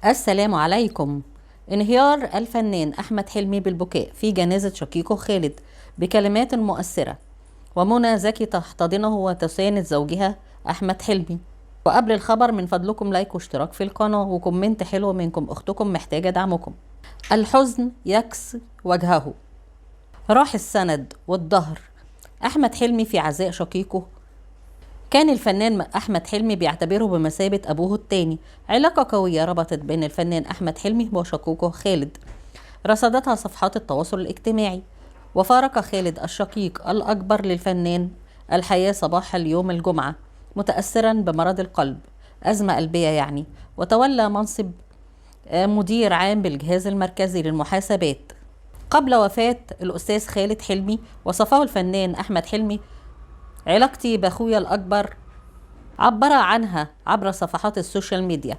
السلام عليكم. انهيار الفنان أحمد حلمي بالبكاء في جنازة شقيقه خالد بكلمات مؤثرة، ومنى زكي تحتضنه وتساند زوجها أحمد حلمي. وقبل الخبر من فضلكم like واشتراك في القناة و comment حلو منكم، أختكم محتاجة دعمكم. الحزن يكسي وجهه، راح السند والظهر. أحمد حلمي في عزاء شقيقه. كان الفنان أحمد حلمي بيعتبره بمثابة أبوه الثاني. علاقة قوية ربطت بين الفنان أحمد حلمي وشقيقه خالد، رصدتها صفحات التواصل الاجتماعي. وفارق خالد الشقيق الأكبر للفنان الحياة صباح اليوم الجمعة متأثرا بمرض القلب، أزمة قلبية يعني، وتولى منصب مدير عام بالجهاز المركزي للمحاسبات. قبل وفاة الأستاذ خالد حلمي وصفه الفنان أحمد حلمي: علاقتي بأخويا الأكبر، عبر عنها عبر صفحات ال social media.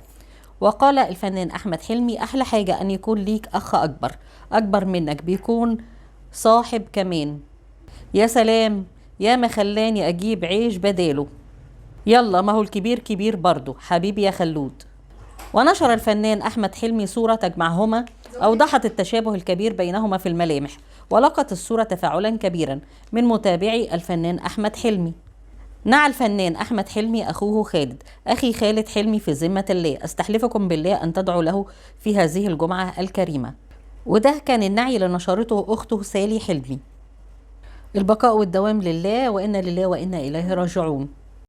وقال الفنان أحمد حلمي: أحلى حاجة أن يكون ليك أخ أكبر، أكبر منك، بيكون صاحب كمان. يا سلام، يا ما خلاني أجيب عيش بداله. يلا ما هو الكبير كبير برضه، حبيبي يا خلود. ونشر الفنان أحمد حلمي صورة تجمعهما أوضحت التشابه الكبير بينهما في الملامح، ولقت الصورة تفاعلا كبيرا من متابعي الفنان أحمد حلمي. نعى الفنان أحمد حلمي أخوه خالد: أخي خالد حلمي في ذمة الله، أستحلفكم بالله أن تدعوا له في هذه الجمعة الكريمة. وده كان النعي اللي نشرته أخته سالي حلمي. البقاء والدوام لله، وإنا لله وإنا إليه راجعون.